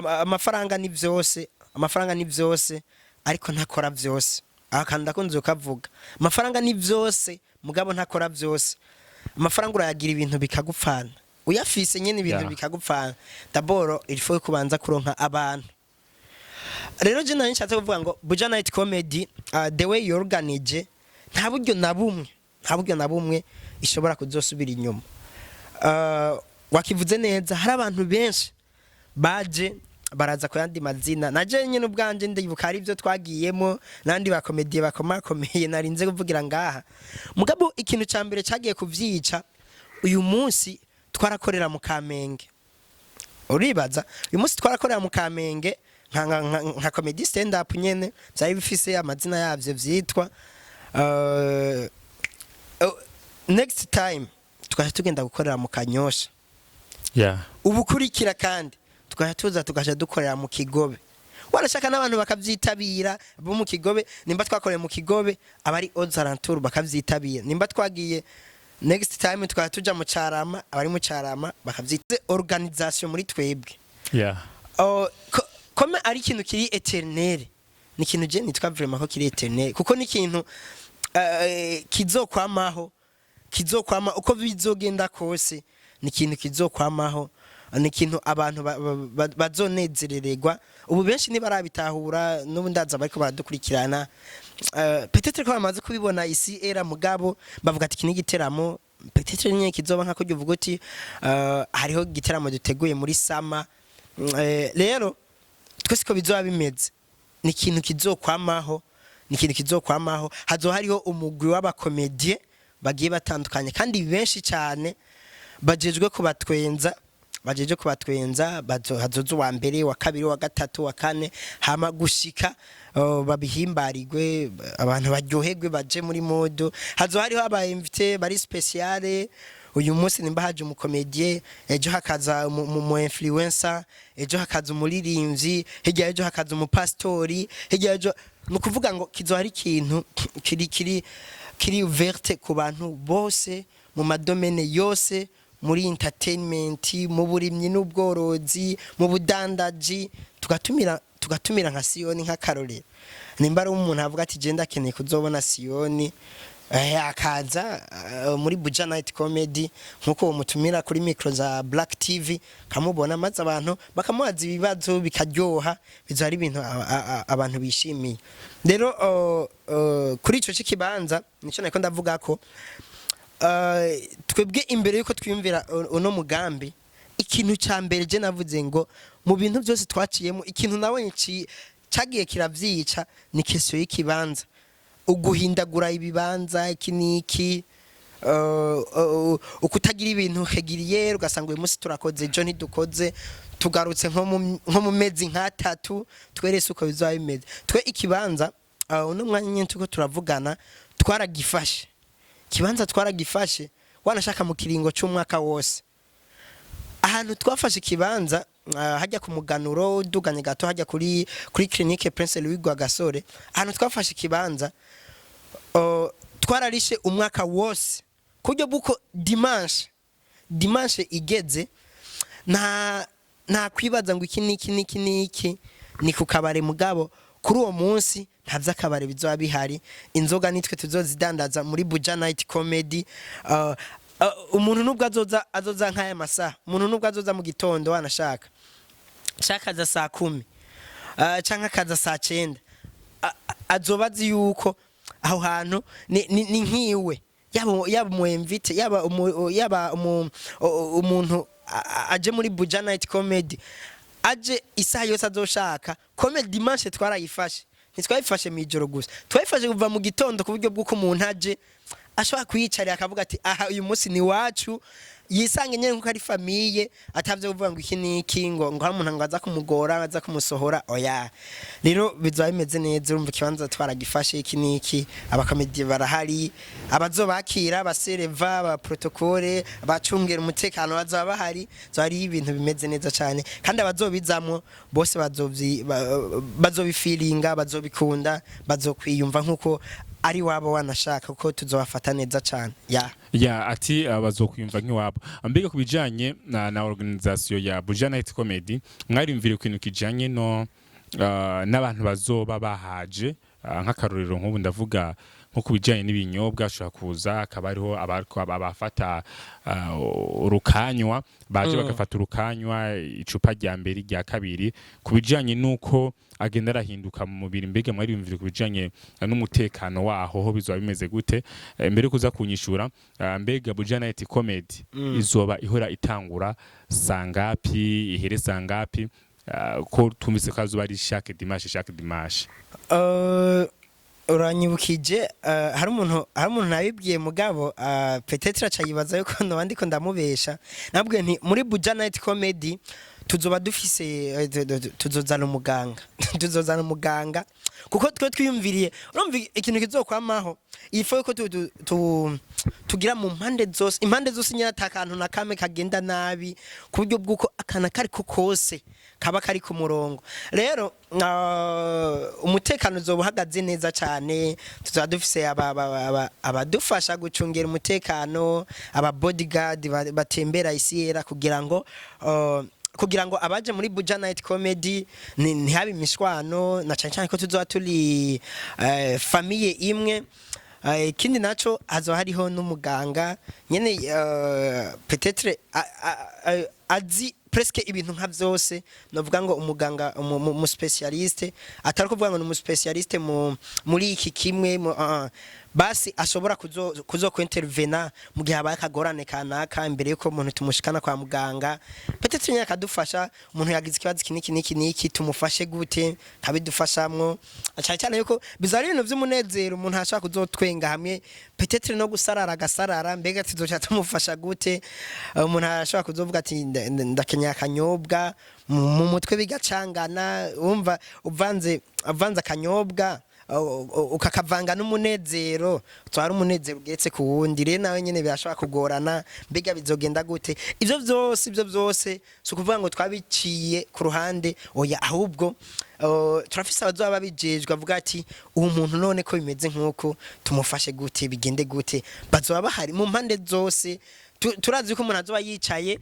amafaranga ni vyose, amafaranga ni vyose, ariko ntakora vyose. Aha kandi ndakunze kukavuga: amafaranga ni vyose, mugabo ntakora vyose. Amafaranga urayagira ibintu bikagupfana, uyafise nyene ibintu bikagupfana. D'abord il faut kubanza kuronka abantu. Rero je nari nshatse kuvuga ngo Buja Night Comedy, the way yorganije, nta buryo na bumwe, nta buryo na bumwe ishobora kuzosubira inyuma. Wakivuze neza, hari abantu benshi baje baraza ku yandi mazina. Naje nyine ubwanje ndibuka hari ibyo twagiyemo n'andi ba comédiens bakomakomeye narinze kuvugira ngaha. Mugabo ikintu cya mbere cyagiye kuvyica, uyu munsi twarakorera mu Kamenge. Uribaza, uyu munsi twarakorera mu Kamenge nka comedy stand up nyene, byari bifise amazina yavyo vyitwa. Next time tugaca tugenda gukorera mu Kanyosha, ubukurikira kandi tugaca tuza tugaca dukorera mu Kigobe. Warashaka n'abantu bakavyitabira bo mu Kigobe. Nimba twakoreye mu Kigobe, abari aux alentours bakavyitabira. Nimba twagiye next time tukaba tuja mu Carama, abari mu Carama bakavyita. Organisation muri twebwe, oh, comme ari ikintu kiri éternel, ni ikintu je nitwa vraiment ko kiri éternel, kuko ni ikintu kizokwamaho, kizokwama uko bizogenda kose. Ni ikintu kizokwamaho, ni ikintu abantu bazonezerererwa. Ubu benshi ntibarabitahura, n'ubu ndaza bariko baradukurikirana, peut-être ko bamaze kubibona isi era, mugabo bavuga ati iki ni igiteramo peut-être nyine kizoba nka kurya uvuga uti hariho igiteramo duteguye muri sama. Rero twese ko bizoba bimeze, ni ikintu kizokwamaho, ni ikintu kizokwamaho. Hazoba hariho umugwi w'aba comédiens bagiye batandukanye kandi benshi cyane bajejwe kubatwenza, bajeje kubatwenza. Hazoza uwa mbere, wa kabiri, wa gatatu, wa kane, hama gushika babihimbarirwe, abantu baryoherwe, baje muri mood. Hazo hariho aba invités bari spécial. Uyu munsi nimba haje umu comédien, ejo hakaza umu influencer, ejo hakaza umuririmbyi, hirya ejo hakaza umupastori, hirya ejo. Ni ukuvuga ngo kizoba ari ikintu kiri ouverte ku bantu bose, mu ma domaines yose, muri entertainment, mu burimyi n'ubworozi, mu budandaji. Tugatumira nka Siyoni nk'akarorero. Nimba ari umuntu avuga ati "Je ndakeneye kuzobona Siyoni", akaza muri Buja Night Comedy, nkuko umutumira kuri micro za Black TV kamubona, maze abantu bakamubaza ibibazo bikaryoha. Bizo ari ibintu abantu bishimiye. Rero kuri ico c'ikibanza nico nariko ndavuga ko twebwe imbere yuko twiyumvira uno mugambi, ikintu ca mbere je navuze ngo mu bintu byose twaciyemo, ikintu nawe cagiye kiravyica ni question y'ikibanza, uguhindagura ibibanza, iki niki, ukutagira ibintu régulier, ugasanga uyu munsi turakoze, ejo ntidukoze, tugarutse nko mu mezi nk'atatu. Twerese uko bizoba bimeze. Twe ikibanza, uno mwanya nyine turiko turavugana, twaragifashe. Ikibanza twaragifashe, wanashaka mu kiringo c'umwaka wose. Ahantu twafashe ikibanza hajya ku Muganuro, uduganye gato hajya kuri clinique Prince Louis Rwagasore, ahantu twafashe ikibanza, twararishe umwaka wose ku buryo bw'uko dimanche igeze nta kwibaza ngo iki niki niki niki ni ku kabare. Mugabo kuri uwo munsi nta vy'akabare bizoba bihari, inzoga nitwe tuzozidandaza muri Buja Night Comedy. Umuntu nubwo azoza nk'aya masaha, umuntu nubwo azoza mu gitondo, wanashaka shaka aza saa 10, canke akaza saa 9, azoba azi yuko aho hantu ni nkiwe, yaba umu invité, yaba umuntu aje muri Buja Night Comedy, aje isaha yose azoshaka. Comme dimanche twarayifashe, ntitwayifashe mu ijoro gusa, twayifashe kuva mu gitondo, ku buryo bw'uko umuntu aje ashobora kuyicarira akavuga ati: "Aha uyu munsi ni wacu." Yisange nyene nkuko ari famille, atavyo kuvuga ngo iki niki, ngo hari umuntu ngo aza kumugora, aza kumusohora, oya. Rero bizoba bimeze neza. Urumva ikibanza twaragifashe, iki niki, abakomediye barahari, abazobakira, abasereva, aba protocole, abacungera umutekano bazoba bahari. Zoba ari ibintu bimeze neza cyane, kandi abazobizamwo bose bazobifilinga, bazobikunda, bazokwiyumva nkuko ari wabo, wanashaka, kuko tuzobafata neza cyane ya. Ya, ati bazokwiyumva nk'iwabo. Mbega ku bijanye na organisation ya Buja Night Comedy, mwarimvira ikintu kijanye no n'abantu bazoba bahaje, nk'akarorero nk'ubu ndavuga nko ku bijanye n'ibinyobwa, ashobora kuza akaba ariho abafata urukanywa baje bagafata urukanywa, icupa rya mbere, rya kabiri, ku bijanye n'uko agenda arahinduka mu mubiri. Mbega mwariyumvira ku bijanye n'umutekano waho ho bizoba bimeze gute? Mbere yo kuza kunyishura, mbega Buja Night Comedy izoba ihora itangura sangapi, ihere sangapi? Ko tumvise ko azoba ari chaque dimanche, chaque dimanche? Uranyibukije, hari umuntu nabibwiye, mugabo peut-être aca yibaza yuko noba ndiko ndamubesha. Nabwiye nti muri Buja Night Comedy tuzoba dufise tuzozana umuganga, kuko twe twiyumviriye, urumva ikintu kizokwamaho, il faut ko tugira mu mpande zose, impande zose nyine, ata kantu na kamwe kagenda nabi, ku buryo bw'uko akana kariko kose kaba kari ku murongo. Rero umutekano uzoba uhagaze neza cyane. Tuzaba dufise abadufasha gucungera umutekano, aba bodyguard batembera isi yera, kugira ngo abaje muri Buja Night Comedy ntihabe imishwano, na cyane cyane ko tuzoba turi famille imwe. Ikindi naco, hazoba hariho n'umuganga nyene, peut-être azi presque ibintu nka vyose. Novuga ngo umuganga mu spécialiste, atari kuvuga ngo ni umu spécialiste muri iki kimwe basi ashobora kuzo kwintervena mu gihe habaye akagorane kanaka, imbere yuko umuntu tumushikana kwa muganga. Peut-être nyine akadufasha, umuntu yagize ikibazo iki niki niki niki, tumufashe gute, kabidufashamwo, cyane cyane yuko bizaba ari ibintu vy'umunezero, umuntu ashobora kuzotwenga hamwe, peut-être no gusarara agasarara. Mbega tuzoca tumufasha gute? Umuntu ashobora kuzovuga ati: "Ndakeneye akanyobwa," mu mutwe bigacangana. Wumva uvanze akanyobwa, ukakavanga n'umunezero, twari umunezero ugeretse ku wundi, rero nawe nyene birashobora kugorana. Mbega bizogenda gute? Ivyo vyose si ukuvuga ngo twabiciye ku ruhande, oya, ahubwo turafise abazoba babijejwe, avuga ati: "Uwo muntu none ko bimeze nk'uko, tumufashe gute, bigende gute?" Bazoba bahari mu mpande zose. Turazi ko umuntu azoba yicaye,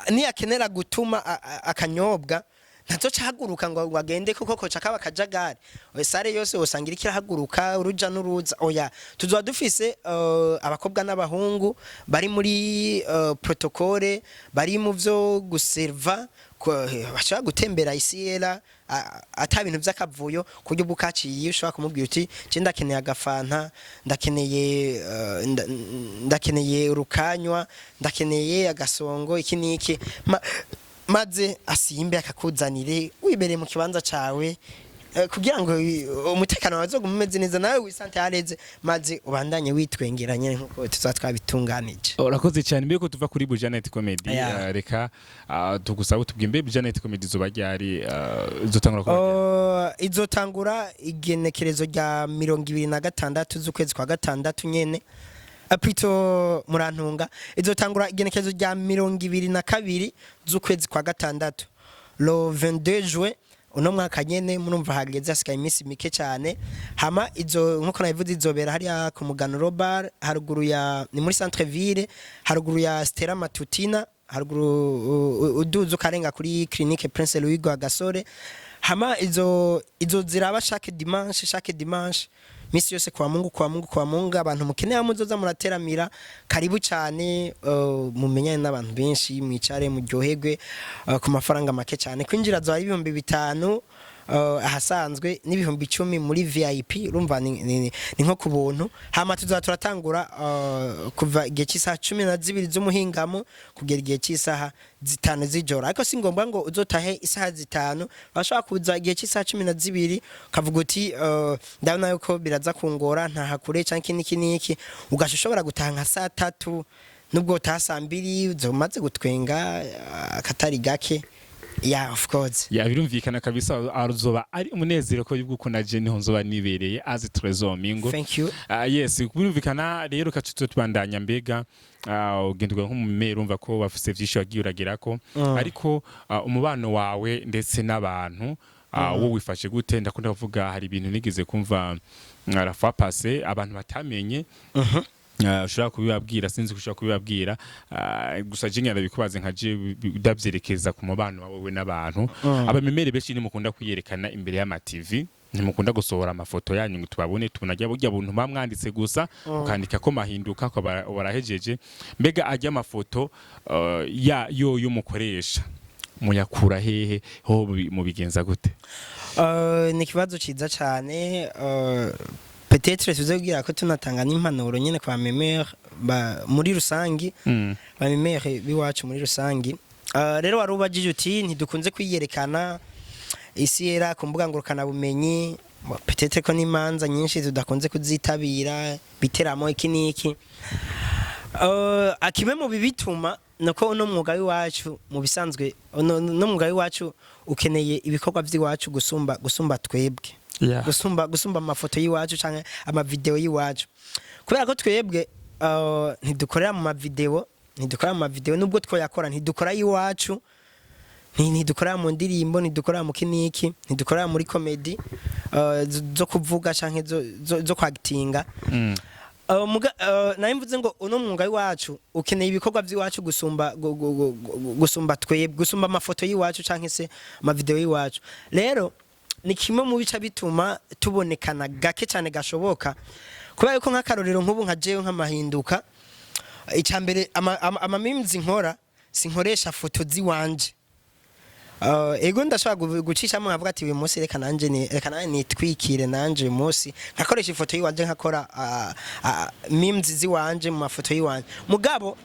niyakenera gutuma akanyobwa, ntazoca ahaguruka ngo agende, kuko koca kaba akajagari. Oya, salle yose usanga iriko irahaguruka, uruja n'uruza, oya. Tuzoba dufise abakobwa n'abahungu bari muri protocole, bari mu vyo guserva, bashobora gutembera isi yera ata bintu vy'akavuyo, ku buryo bw'ukaciye ushobora kumubwira uti: "Je ndakeneye agafanta, ndakeneye ndakeneye urukanywa, ndakeneye agasongo, iki n'iki," maze asimbe akakuzanire wibereye mu kibanza cawe, kugira ngo umutekano wawe uzogume umeze neza, nawe wisante hareze, maze ubandanye witwengera nyene nkuko tuzaba twabitunganije. Urakoze cyane. Mbere ko tuva kuri Buja Night Comedy, reka tugusaba utubwire, mbe Buja Night Comedy izoba ryari, izotangura kuba ryari? Izotangura igenekerezo rya 26 z'ukwezi kwa gatandatu nyene. Plutôt, murantunga, izotangura igenekerezo rya 22 z'ukwezi kwa gatandatu, le 22 juin uno mwaka nyene. Murumva hageze, hasigaye iminsi mike cyane. Hama izo, nkuko nabivuze, izobera hariya ku Muganuro Bar, haruguru ya, ni muri centre ville, haruguru ya Stella Matutina, haruguru uduza ukarenga kuri clinique Prince Louis Rwagasore. Hama izo ziraba chaque dimanche, chaque dimanche, misi yose, kwa Mungu, kwa Mungu, kwa Mungu. Abantu mukeneye muzoza murateramira, karibu cyane, mumenyane n'abantu benshi, mwicare muryoherwe, ku mafaranga make cyane. Kwinjira zo ari 5000 ahasanzwe n'10,000 muri VIP. Urumva ni nko ku buntu. Hama tuzaba turatangura kuva igihe cy'isaha 12 z'umuhingamo kugera igihe cy'isaha 5 z'ijoro. Ariko si ngombwa ngo uzotahe isaha 5. Bashobora kuza igihe cy'isaha 12, ukavuga uti ndabona yuko biraza kungora, ntaha kure canke iki n'iki n'iki, ugasha ushobora gutaha nka saa 3. Nubwo utaha saa 2, uzomaze gutwenga akatari gake. Yeah, of course. Ya, birumvikana kabisa, azoba ari umunezero ko yuko naje niho nzoba nibereye as Trésor Mingo. Thank you. Yes, birumvikana rero kacu tubandanya. Mbega ugendwa nk'umumero, urumva ko bafise vyinshi wagiye uragerako, ariko umubano wawe ndetse n'abantu, wo wifashe gute? Ndakunda kuvuga, hari ibintu nigeze kumva la fois passée abantu batamenye. Ushobora kubibabwira? Sinzi ko ushobora kubibabwira. Gusa je ndabikubaze nka je ndavyerekeza ku mubano wawe n'abantu. Abamemere benshi ntimukunda kwiyerekana imbere y'ama TV, ntimukunda gusohora amafoto yanyu ngo tubabone. Tubona burya buntu mwanditse gusa, ukandika ko mahinduka ko barahejeje. Mbega ajya amafoto ya yo y'umukoresha muyakura hehe? Ho mubigenza gute? Ni ikibazo ciza cyane. Peut-être tuze kugira ko tunatanga n'impanuro nyene kwa memere muri rusangi, ba memere biwacu muri rusangi. Rero wari ubajije uti ntidukunze kwiyerekana isi yera ku mbuga ngurukana bumenyi. Peut-être ko n'imanza nyinshi tudakunze kuzitabira, biteramo iki n'iki. Kimwe mu bibituma nuko uno mwuga w'iwacu, mu bisanzwe uno mwuga w'iwacu ukeneye ibikorwa by'iwacu gusumba twebwe, gusumba amafoto y'iwacu canke amavideo y'iwacu, kubera ko twebwe ntidukorera mu mavideo, ntidukorera mu mavideo nubwo twoyakora, ntidukora iwacu, ntidukorera mu ndirimbo, ntidukorera mu kiniki, ntidukorera muri comedy zo kuvuga canke zo kwagitinga. Nari mvuze ngo uno mwuga w'iwacu ukeneye ibikorwa by'iwacu gusumba gusumba twebwe, gusumba amafoto y'iwacu canke se amavideo y'iwacu. Rero ni kimwe mu bica bituma tubonekana gake cyane gashoboka, kubera yuko nk'akarorero nk'ubu nka jewe nk'amahinduka, icya mbere ama memes nkora sinkoresha foto ziwanje. Ego ndashobora gucishamo nkavuga ati uyu munsi reka nanje ni reka nanje nitwikire nanje uyu munsi, nkakoresha ifoto yiwanje, nkakora memes ziwanje mu mafoto yiwanje. Mugabo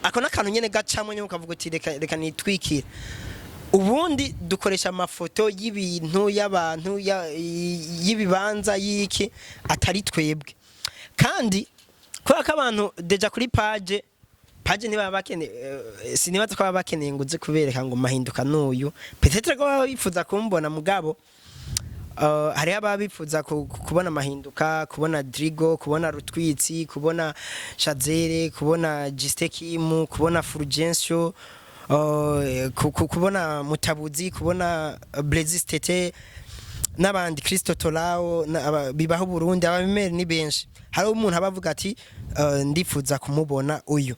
ako n'akantu nyene gacamwe nyene ukavuga uti reka nitwikire. Ubundi dukoresha amafoto y'ibintu, y'abantu, y'ibibanza, y'iki, atari twebwe. Kandi kubera ko abantu déjà kuri page ntibaba bakeneye, sinibaza ko baba bakeneye ngo uze kubereka ngo mahinduka n'uyu. Peut-être ko baba bifuza kumbona, mugabo hariho ababa bifuza kubona amahinduka, kubona Drigo, kubona Rutwitsi, kubona Shazere, kubona Gistekimu, kubona Fulgencio, kubona Mutabuzi, kubona Blezistete n'abandi, Kristo Tolao bibaho Burundi. Abamemeri ni benshi. Hari umuntu aba avuga ati ndifuza kumubona uyu.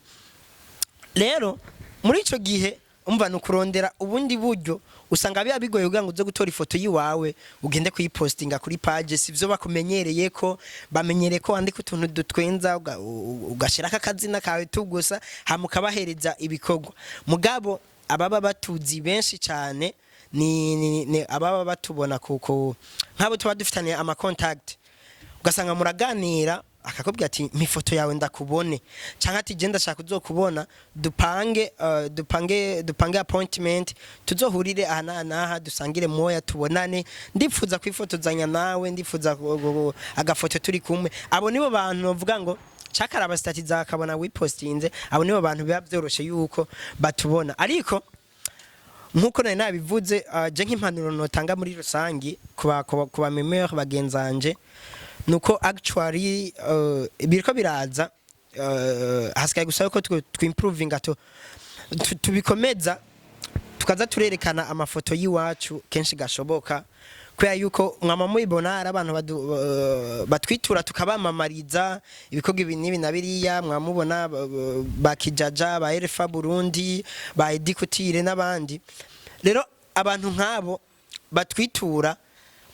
Rero muri ico gihe umva nukurondera ubundi buryo, usanga biba bigoye kugira ngo uze gutora ifoto yiwawe ugende kuyipostinga kuri page. Sivyo bakumenyereye, ko bamenyereye ko wandika utuntu dutwenza, ugashirako akazina kawe tugusa, hama ukabahereza ibikorwa. Mugabo ababa batuzi benshi cyane ni ababa batubona kuko nk'abo tuba dufitaniye ama contact, ugasanga muraganira, akakubwira ati mpa ifoto yawe ndakubone, cyangwa ati je ndashaka uzokubona, dupange appointment, tuzohurire aha n'aha n'aha, dusangire moya, tubonane, ndifuza kwifotozanya nawe, ndifuza agafoto turi kumwe. Abo nibo bantu bavuga ngo cakaraba status zakabona wipostinze. Abo nibo bantu biba byoroshe yuko batubona. Ariko nkuko nari nabivuze, je nk'impanuro notanga muri rusangi kuba memeur bagenzanje, nuko actually biriko biraza. Hasigaye gusa yuko twimprovinga, tubikomeza, tukaza turerekana amafoto y'iwacu kenshi gashoboka, kubera yuko mwama mubibona hari abantu batwitura tukabamamariza ibikorwa ibi n'ibi na biriya. Mwamubona ba Kijaja, ba Erefa Burundi, ba Edikutire n'abandi. Rero abantu nk'abo batwitura,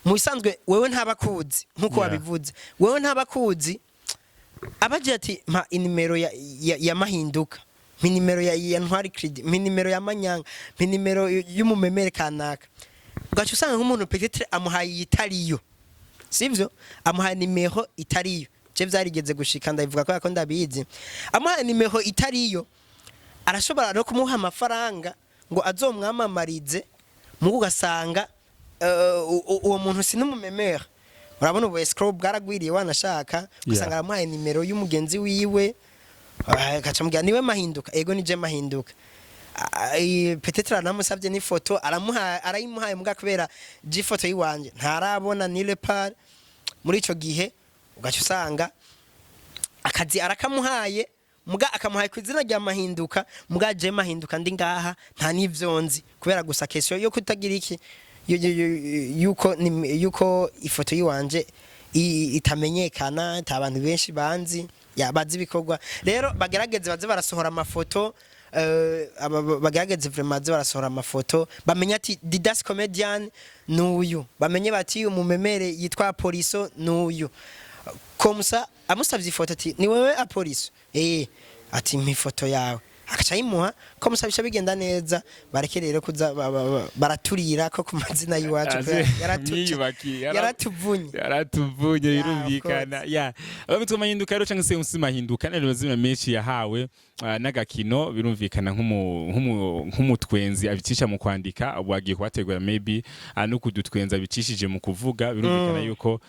mu bisanzwe wewe ntabakuzi nk'uko wabivuze, wewe ntabakuzi. Abagira ati: "Mpa inimero ya Mahinduka, mpa inimero ya Ntwari Credit, mpa inimero ya Manyanga, mpa inimero y'umumemere kanaka." Ugaca usanga nk'umuntu peut-être amuhaye iyitariyo, sivyo? Amuhaye nimero itariyo. Je vyarigeze gushika, ndabivuga kubera ko ndabizi. Amuhaye nimero itariyo, arashobora no kumuha amafaranga ngo azomwamamarize, mugo ugasanga uwo muntu si n'umumemere. Urabona ubu escroc bwaragwiriye, wanashaka ugasanga aramuhaye nimero y'umugenzi wiwe, agaca amubwira: "Niwe Mahinduka?" "Ego, nije Mahinduka." Peut-être aramusabye n'ifoto, aramuha, arayimuhaye, muga kubera je ifoto yiwanje ntarabona ni par muri ico gihe, ugaca usanga akazi arakamuhaye, muga akamuhaye ku izina rya Mahinduka, muga je Mahinduka ndi ngaha nta n'ivyo nzi, kubera gusa question yo kutagira iki, yuko ifoto yiwanje itamenyekana, ata abantu benshi banzi ya bazi ibikorwa. Rero bagerageze baze barasohora amafoto, bagerageze vraiment baze barasohora amafoto, bamenye ati Didas Comedian nuyu, bamenye bati umumemere yitwa Poliso nuyu. Comme ça amusavye ifoto ati: "Ni wewe Apoliso?" "Eh." Ati: "Mpa ifoto yawe." Akaca ayimuha. Comme ça bica bigenda neza. Bareke rero kuza baraturira ko ku mazina y'iwacu, kubera yaratuvunye. Yaratuvunye. Yeah, Birumvikana ya abitwa Mahinduka rero, cyangwa se MC Mahinduka, ni amazina menshi yahawe n'agakino. Birumvikana nk'umutwenzi abicisha mu kwandika, ubu agiye kubategura maybe no kudutwenza abicishije mu kuvuga. Birumvikana yuko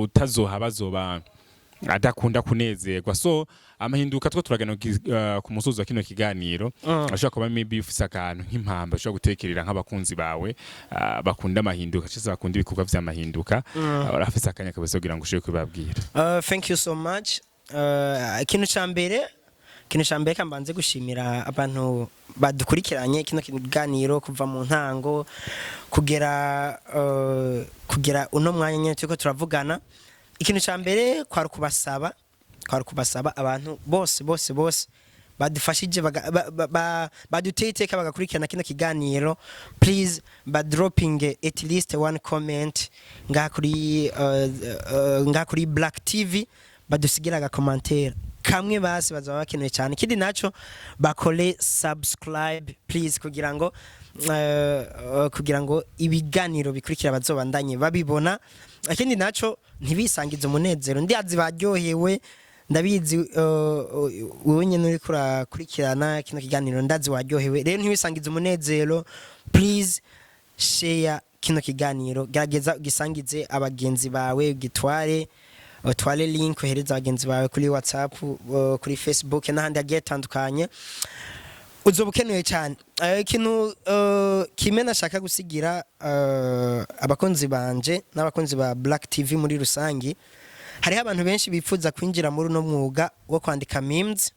utazoha bazoba adakunda kunezerwa. So Amahinduka, two turagana ku musozo wa kino kiganiro. Ashobora kuba maybe ufise akantu nk'impamba ushobora gutekerera nk'abakunzi bawe bakunda Amahinduka cyangwa se bakunda ibikorwa vy'Amahinduka. Urafise akanya kabisa kugira ngo ushobore kubabwira. Thank you so much. Ikintu ca mbere kambanze gushimira abantu badukurikiranye kino kiganiro kuva mu ntango kugera uno mwanya nyene turiko turavugana. Ikintu ca mbere kwari ukubasaba abantu bose bose bose badufashije, baduteye iteka bagakurikirana kino kiganiro, please ba dropping at least one comment ngaha kuri Black TV, badusigira agakomantere kamwe basi, bazaba bakenewe cyane. Ikindi naco, bakore subscribe please, kugira ngo ibiganiro bikurikira bazobandanye babibona. Ikindi naco, ntibisangize umunezero. Ndiazi baryohewe, ndabizi, wewe nyene uriko urakurikirana kino kiganiro, ndazi waryohewe. Rero ntiwisangize umunezero, please share kino kiganiro, gerageza ugisangize abagenzi bawe, ugitware, utware link uhereza abagenzi bawe kuri WhatsApp, kuri Facebook n'ahandi hagiye hatandukanye. Uzoba ukenewe cyane. Ikintu kimwe nashaka gusigira abakunzi banje n'abakunzi ba Black TV muri rusangi, hariho abantu benshi bifuza kwinjira muri uno mwuga wo kwandika memes,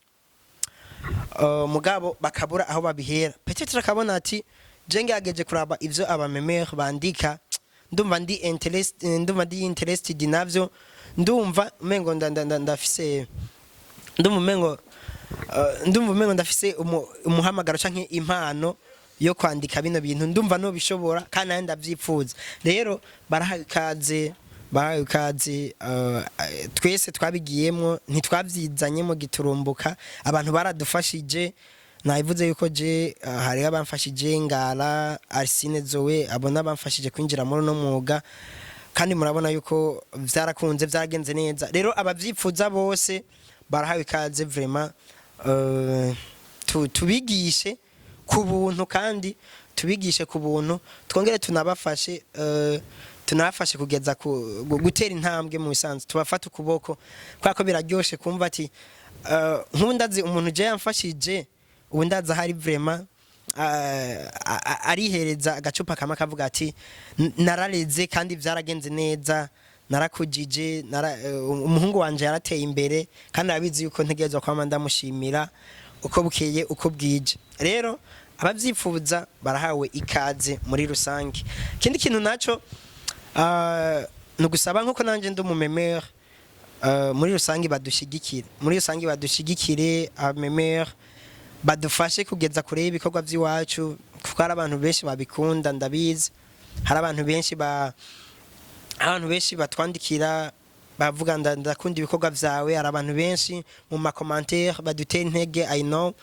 mugabo bakabura aho babihera. Peut-être akabona ati: "Je ngerageje kuraba ivyo abamemere bandika, ndumva ndi interested navyo, ndumva umengo ndafise, ndumva umengo ndafise umuhamagaro canke impano yo kwandika bino bintu, ndumva no bishobora kandi nawe ndavyipfuza." Rero barahawe ikaze, barahawe ikaze. Twese twabigiyemwo, ntitwavyizanyemo giturumbuka, abantu baradufashije. Nabivuze yuko je hariho abamfashije, Ngara Arsine Zoe, abona bamfashije kwinjira muri uno mwuga, kandi murabona yuko vyarakunze, vyaragenze neza. Rero abavyifuza bose barahawe ikaze vraiment, tubigishe ku buntu, kandi tubigishe ku buntu, twongere tunabafashe, tunabafashe kugeza ku gutera intambwe mu bisanzwe, tubafate ukuboko, kubera ko biraryoshe kumva ati nk'ubu ndazi umuntu je yamfashije, ubu ndazi ahari vraiment, arihereza agacupa kamwe akavuga ati: "Narareze kandi vyaragenze neza." Narakujije, umuhungu wanje yarateye imbere, kandi arabizi yuko ntegerezwa kwama ndamushimira uko bukeye uko bwije. Rero abavyifuza barahawe ikaze muri rusange. Ikindi kintu naco, ni ugusaba, nkuko nanje ndi umumemere, muri rusange badushigikire, muri rusange badushigikire, abamemere badufashe kugeza kure y'ibikorwa by'iwacu, kuko hari abantu benshi babikunda. Ndabizi, hari abantu benshi batwandikira bavuga ndakunda ibikorwa vyawe. Hari abantu benshi mu ma commentaires badutera intege, I know.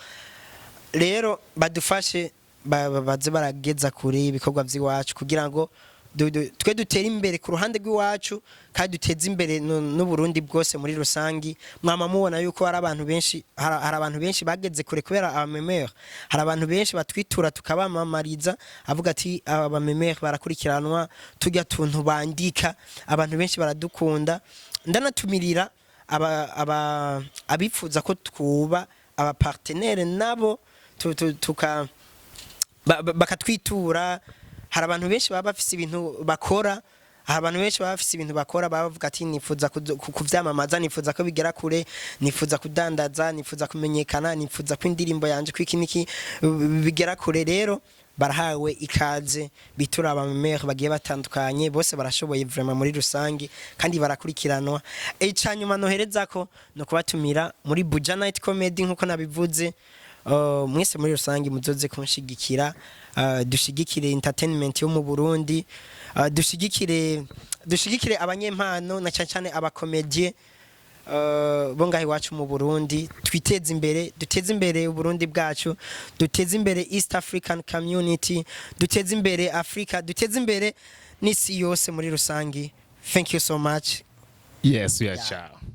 Rero badufashe, baze barageza kure ibikorwa by'iwacu kugira ngo twe dutere imbere ku ruhande rw'iwacu kandi duteze imbere n'Uburundi bwose muri rusangi. Mwama mubona yuko hari abantu benshi, hari abantu benshi bageze kure kubera abamemere. Hari abantu benshi batwitura tukabamamariza, avuga ati aba bamemere barakurikiranwa, tujya tuntu bandika, abantu benshi baradukunda. Ndanatumirira aba abifuza ko twuba aba partenaire nabo, tuka bakatwitura. Hari abantu benshi baba bafise ibintu bakora, hari abantu benshi baba bafise ibintu bakora, baba bavuga ati nifuza kuvyamamaza, nifuza ko bigera kure, nifuza kudandaza, nifuza kumenyekana, nifuza ko indirimbo yanje kwiki niki bigera kure. Rero barahawe ikaze, bitura abamemere bagiye batandukanye, bose barashoboye vraiment muri rusange kandi barakurikiranwa. Icanyuma noherezako no kubatumira muri Buja Night Comedy. Nkuko nabivuze, mwese muri rusange muzoze kunshigikira, dushigikire entertainment yo mu Burundi, dushigikire abanyempano na cyane cyane aba comédiens bo ngaho iwacu mu Burundi. Twiteze imbere, duteze imbere Uburundi bwacu, duteze imbere East African Community, duteze imbere Africa, duteze imbere n'isi yose muri rusange. Thank you so much. Yes, we are, ciao.